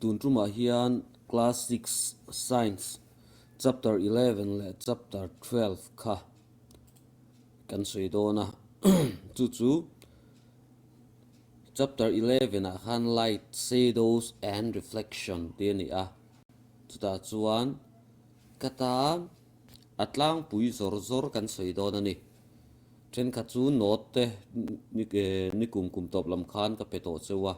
Tun tumah hian Class 6 Science Chapter 11 leh Chapter 12 kha kan sawi dawn a, chu chu Chapter 11 ah khan Light, Shadows and Reflection tih a ni a, chutah chuan ka tan a tlangpui zawr zawr kan sawi dawn a ni. Thenkhat chu note te nikum kum tawp lam khan ka pe tawh cheu a.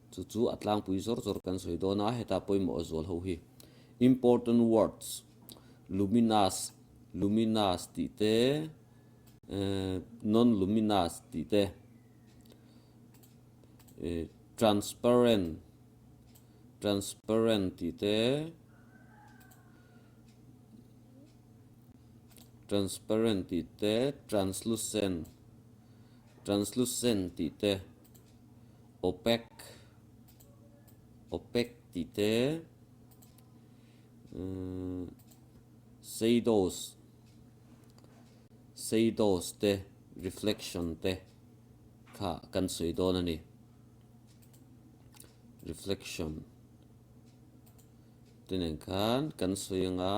Chu chu a tlangpui zawr zawr kan sawi dawn a, heta pawimawh a zual ho hi. Important words, luminous, luminous tih te, non-luminous tih te, transparent, transparent tih te, transparent tih te, translucent, translucent tih te. Opaque, opaque tih te, shadows, shadows te, reflection te kha kan sawi dawn a ni. Reflection te nen khan kan sawi anga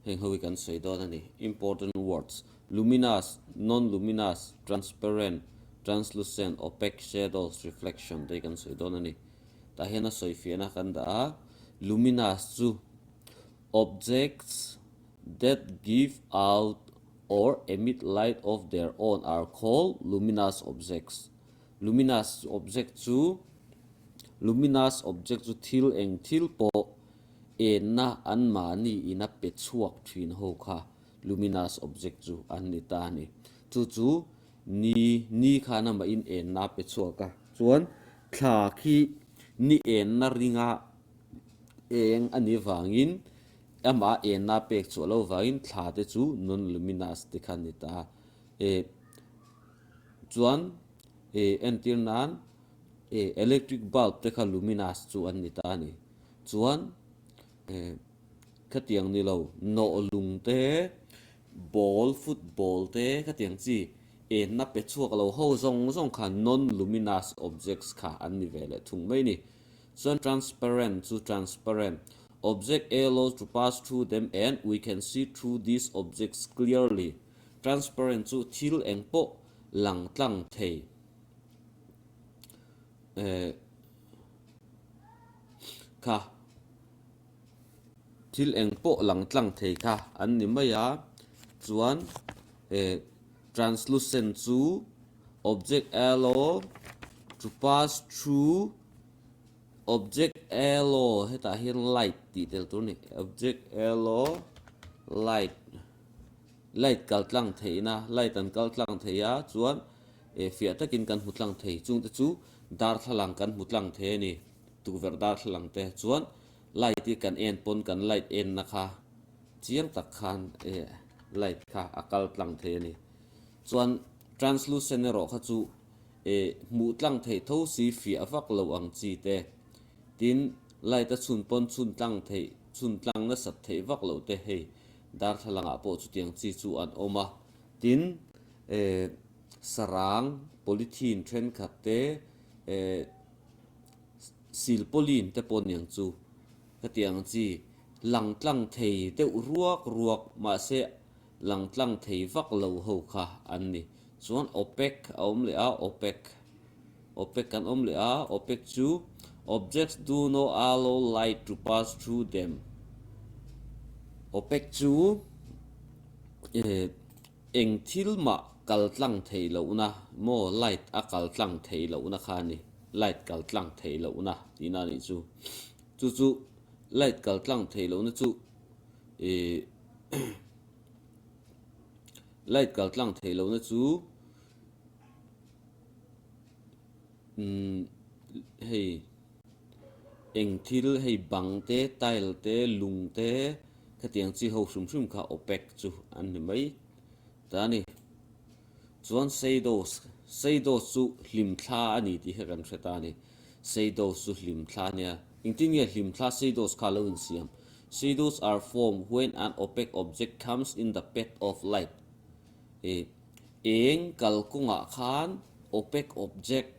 heng ho hi kan sawi dawn a ni. Important words, luminous, non-luminous, transparent, translucent, opaque, shadows, reflection te hi kan sawi dawn a ni. Tah hian a sawi fiahna kan dah a, luminous chu objects that give out or emit light of their own are called luminous objects. Luminous object chu luminous object chu thil eng thil pawh Enna anmahni ina pe chhuak thin ho kha luminous object chu an ni ta a ni. Chu chu ni, ni khan amahin enna a pe chhuak a, chuan thla khi ni enna ringa eng a nih vangin amah enna a pek chhuah loh vangin thla te chu non-luminous te kha a ni ta a. E chuan e entir nan e electric bulb te kha luminous chu an ni ta a ni. Chuan khatiang ni lo, nawh lung te, ball, football te khatiang chi enna pe chhuak lo ho zawng zawng kha non-luminous objects kha an ni ve leh thung mai ni. Chuan transparent chu transparent object allows to pass through them and we can see through these objects clearly. Transparent chu thil eng pawh lang tlang thei. Kha thil eng pawh lang tlang thei kha an ni mai a, chuan eh translucent chu object allow to pass through object allow hetah hian light tih tel tur a ni object allow light light kal tlang theihna light an kal tlang thei a chuan. Eh fiah takin kan hmu tlang thei chungte chu darthlalang kan hmu tlang thei a ni. Tukverh darthlalang te chuan light hi kan en pawn kan light enna kha chiang tak khan eh light kha a kal tlang thei a ni. Chuan translucent erawh kha chu eh hmuh tlang theih tho si fiah vak lo ang chi te. Tin light a chhun pawn chhun tlang theih chhun tlang nasat theih vak loh te hei darthlalang ah pawh chutiang chi chu an awm a. Tin eh sarang polythene thenkhat te eh silpauline te pawh aniang chu hetiang chi lang tlang thei deuh ruak ruak mahse lang tlang thei vak lo ho kha an ni. Chuan opaque a awm leh a opaque opaque kan awm leh a opaque chu objects do not allow light to pass through them opaque chu eh Eng thil mah kal tlang theih lohna maw light a kal tlang theih lohna kha a ni, light kal tlang theih lohna tihna a nih chu. Chu chu light kal tlang theih lohna chu ih light kal tlang theih lohna chu umm hei eng thil hei bang te tile te lung te Khatiang chi ho hrim hrim kha opaque chu an ni mai ta a ni. Chuan shadows, shadows chu hlimthla a ni tih kha kan hre ta a ni. Shadows chu hlimthla a nia. Engtin nge hlimthla shadows kha lo insiam? Shadows are formed when an opaque object comes in the path of light. E, eng kalkawngah khan opaque object,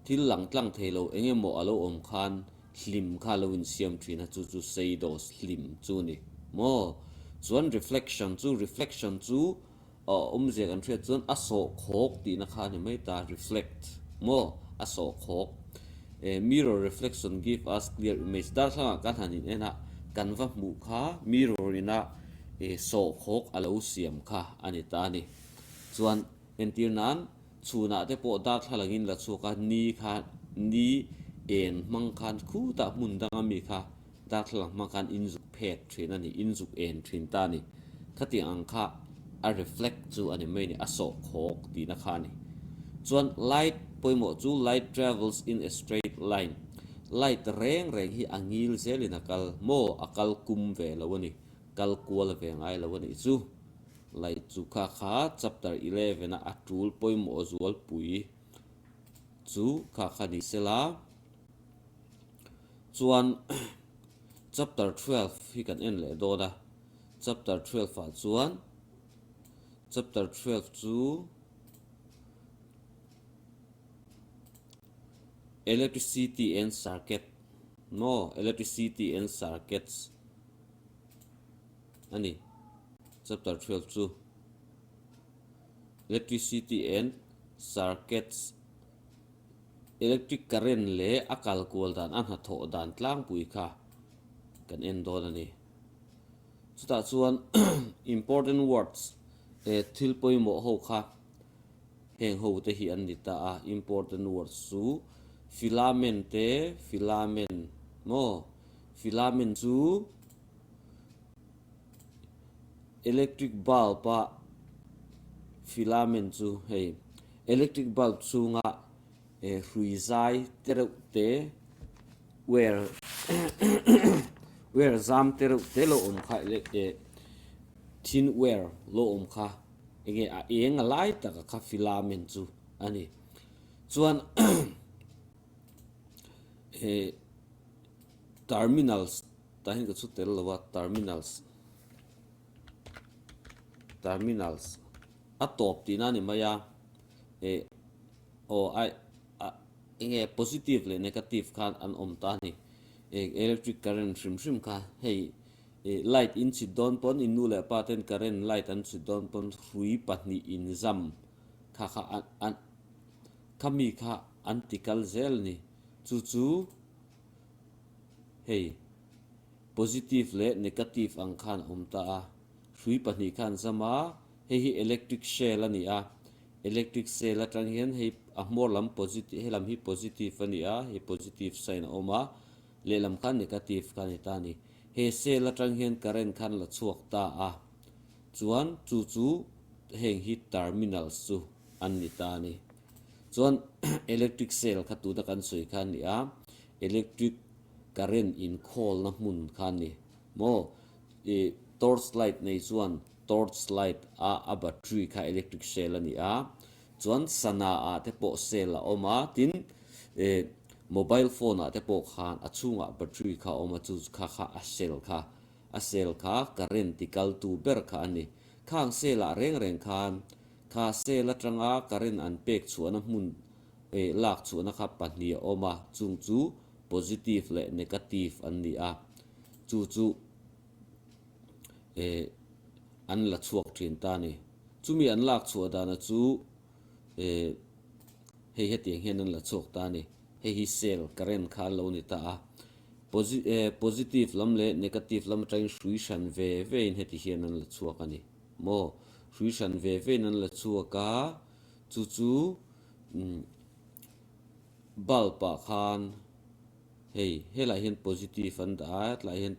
thil lang tlang thei lo eng emaw a lo awm khan hlim kha lo insiam thin a, chu chu shadows hlim chu a ni maw? Chuan reflection chu reflection chu awmzia kan hriat chuan a sawhkhawk tihna kha a ni mai ta, reflect maw? A sawhkhawk. Mirror reflection give us clear image darthlangah kan han in en a, kan va hmuh kha mirror ina sawhkhawk a lo siam kha a ni ta a ni. Chuan entir nan Chhunah te pawh darthlalang in la chhuak a, ni kha ni eng hmang khan khutah hmun danga mi kha darthlalang hmang khan in zuk phek thin a ni, in zuk en thin ta a ni. Khatiang ang kha a reflect chu a ni mai a ni, a sawh khawk tihna kha a ni. Chuan light pawimawh chu light travels in a straight line, light reng reng hi a ngil zelin a kal maw, a kal kum ve lo a ni, kal kual ve ngai lo a nih chu. Light chu kha kha chapter 11 a a tul pawimawh zualpui chu kha kha ni sela. Chuan chapter 12 hi kan en leh dawn a, chapter 12 ah chuan chapter 12 chu electricity and circuit maw electricity and circuits a ni. Chapter 12 chu Electricity and Circuits Electric current leh a kal kual dan a hnathawh dan tlangpui kha kan en dawn a ni. Chutah chuan important words eh thil pawimawh ho kha heng ho te hi an ni ta a, important words chu filament te filament maw filament chu Electric bulb a filament chu hei electric bulb chhunga hrui zai te reuh te wire wire zam te reuh te lo awm kha thin wire lo awm kha enge a eng a lai taka kha filament chu a ni chuan terminals. Tah hian ka chhut tel lo a, terminals terminals a tawp tihna a ni mai a, eh aw ai a enge positive leh negative khan an awm ta a ni, eh electric current hrim hrim kha hei eh light in chhit dawn pawn in nu leh pa ten current light an chhit dawn pawn hrui pahnih inzam kha kha an an khami kha an ti kal zel a ni, chu chu. Hei, positive leh negative ang khan a awm ta a, hrui pahnih khan zam a, hei hi electric cell a ni a, electric cell atang hian hei a hmawr lam positive he lam hi positive a ni a, hei positive sign a awm a, lehlam khan negative kha a ni ta a ni. He cell atang hian current khan la chhuak ta a, chuan chu chu heng hi terminals chu an ni ta a ni. Chuan electric cell kha tuna kan sawi kha a ni a, Electric current inkhawlna hmun kha a ni maw? Ih torch light nei chuan torch light a a battery kha electric cell a ni a, chuan sana ah te pawh cell a awm a, tin ih mobile phone ah te pawh khan a chhungah battery kha a awm a, chu kha kha a cell kha a cell kha current ti kaltu ber kha a ni. Khang cell ah reng reng khan kha cell atanga current an pek chhuahna hmun Eh lak chhuahna kha pahnih a awm a, chung chu positive leh negative an ni a, chu chu eh an la chhuak thin ta a ni. Chumi an lak chhuah dana chu eh hei hetiang hian an la chhuak ta a ni. Hei hi cell current kha an lo ni ta a, posi eh positive lam leh negative lam atangin hrui hran ve ve in heti hian an la chhuak a ni maw? Hrui hran ve ve in an la chhuak a, chu chu Bulb ah khan hei helai hian positive an dah a hetlai hian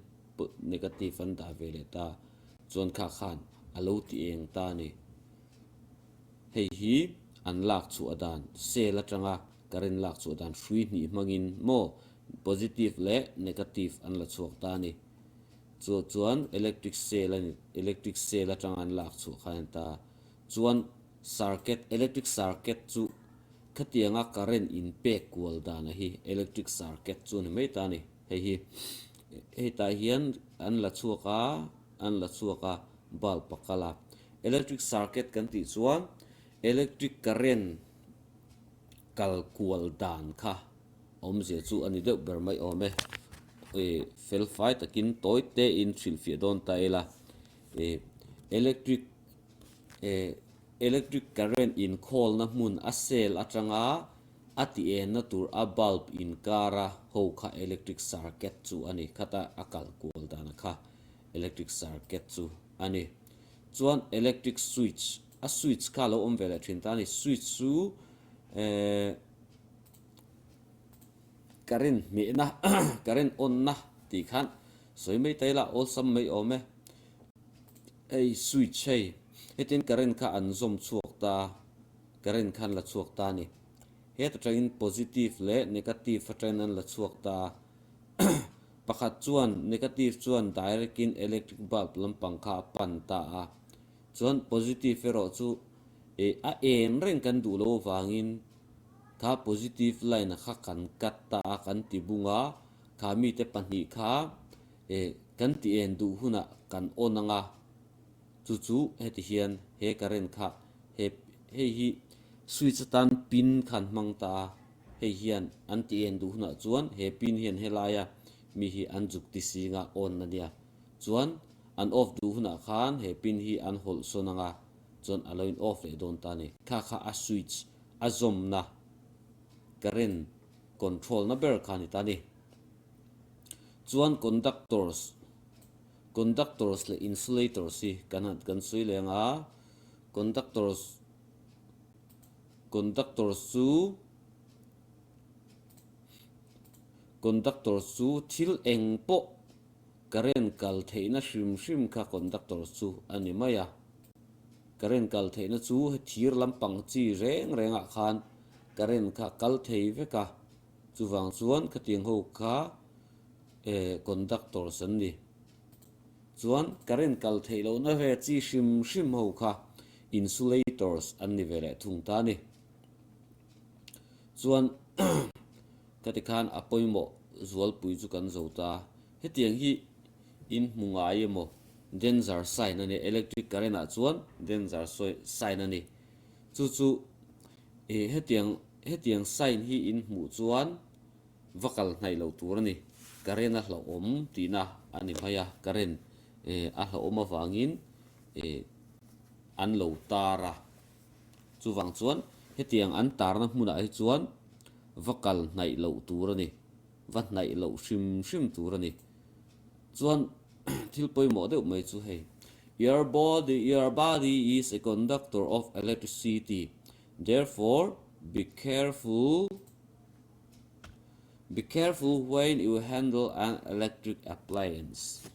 negative an dah ve leh ta chuan kha khan a lo ti eng ta a ni. Hei hi an lak chhuah dan cell atanga current lak chhuah dan hrui hnih hmangin maw positive leh negative an la chhuak ta a ni. Chu chuan electric cell a ni electric cell atanga an lak chhuah khan a ni ta chuan. Circuit, Electric circuit chu khatianga current in pek kual dana hi electric circuit chu a ni mai ta a ni. Hei hi hetah hian an la chhuak a, an la chhuak a bulb a kal a. Electric circuit kan tih chuan electric current kal kual dan kha. Awmzia chu a ni deuh ber mai awm e. Fel fai takin tawi tein hrilhfiah dawn ta ila. Electric electric current inkhawlna hmun a cell atanga a ti enna tur a bulb inkara ho kha electric circuit chu a ni. Khata a kal kual dana kha electric circuit chu a ni. Chuan electric switch a switch kha a lo awm ve leh thin ta a ni. Switch chu Current hmehna, current on na tih khan sawi mai ta ila awlsam mai awm e. Hei switch hei, hetin current kha an zawm chhuak ta, current kha an la chhuak ta a ni. Heta tangin positive leh negative atangin an la chhuak ta. Pakhat chuan negative chuan direct in electric bulb lampang kha a pan ta a, chuan positive erawh chu eh a en reng kan duh loh avangin Kha positive line a kha kan cut ta a kan ti bung a, kha mite pahnih kha eh kan ti en duh hunah kan on ang a, chu chu heti hian he current kha he hei hi switch atan pin kha an hmang ta a, hei hian an ti en duh hunah chuan he pin hian helaia mi hi an zuk ti sing a on a nia, chuan an off duh hunah khan he pin hi an hawlh sawn ang a, chuan a lo in off leh dawn ta a ni, kha kha a switch a zawmna current control na ber kha a ni ta a ni. Chuan conductors, conductors leh insulators hi kan han kan sawi leh ang a, conductors, conductors chu conductors chu thil eng pawh current kal theihna hrim hrim kha conductors chu a ni mai a. Current kal theihna chu thir lampang chi reng rengah khan current kha kal thei vek a, chuvang chuan khatiang ho kha eh conductors an ni. Chuan current kal theih lohna ve chi hrim hrim ho kha insulators an ni ve leh thung ta a ni. Chuan khati khan a pawimawh zualpui chu kan zo ta. Hetiang hi in hmu ngai emaw danger sign a ni electric current ah chuan danger sign a ni chu chu ih hetiang hetiang sign hi in hmuh chuan va kal hnaih loh tur a ni current a hlauhawm tihna a ni mai a current eh a hlauhawm avangin eh an lo tar a chuvang chuan hetiang an tarna hmunah hi chuan va kal hnaih loh tur a ni. Va hnaih loh hrim hrim tur a ni. Chuan thil pawimawh deuh mai chu hei, Your body, your body is a conductor of electricity, therefore be careful, be careful when you handle an electric appliance.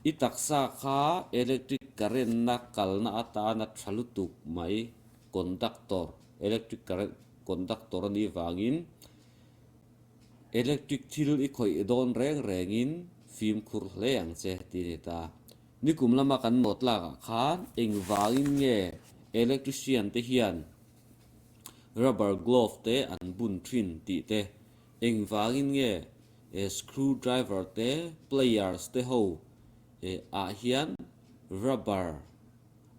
I taksa kha electric current na kalna atana tha lutuk mai conductor, electric current conductor a nih vangin, Electric thil i khawih dawn reng rengin fimkhur hle ang che ti a ni ta. Nikum lama kan nawt lakah khan engvangin nge electrician te hian rubber glove te an bun thin tih te, engvangin nge screw driver te, pliers te ho ah hian rubber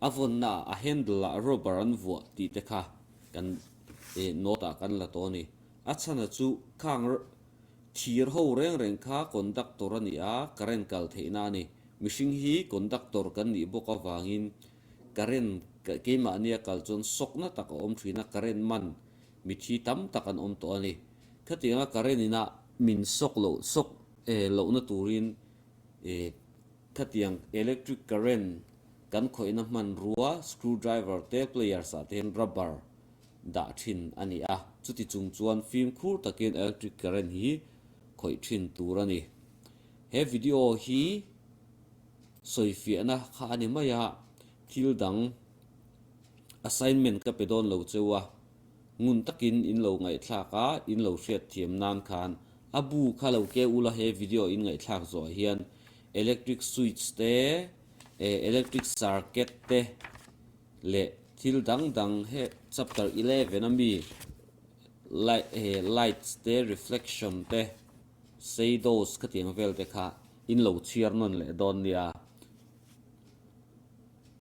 a vawnna ah a handle ah rubber an vuah tih te kha kan note ah kan la tawh a ni. A chhana chu khang thir ho reng reng kha conductor a ni a, current kal theihna a ni. Mihring hi conductor kan nih bawk avangin current keimahnia kal chuan sawkna tak a awm thin a, current man mithi tam tak an awm tawh a ni. Khatianga current ina min sawk loh sawk lohna turin khatiang electric current kan khawihna hmanrua screwdriver te pliers ah te hian rubber dah thin a ni a, chuti chung chuan fimkhur takin electric current hi khawih thin tur a ni. He video hi sawifiahna kha a ni mai a, thil dang assignment ka pe dawn lo cheu a, ngun takin in lo ngaihthlak a, in lo hriat thiam nan khan a bu kha lo ke ula he video in ngaihthlak zawh hian electric switch te, electric circuit te, leh thil dang dang he chapter 11 a mi light he lights te reflection te shadows khatiang vel te kha in lo chhiar nawn leh dawn nia.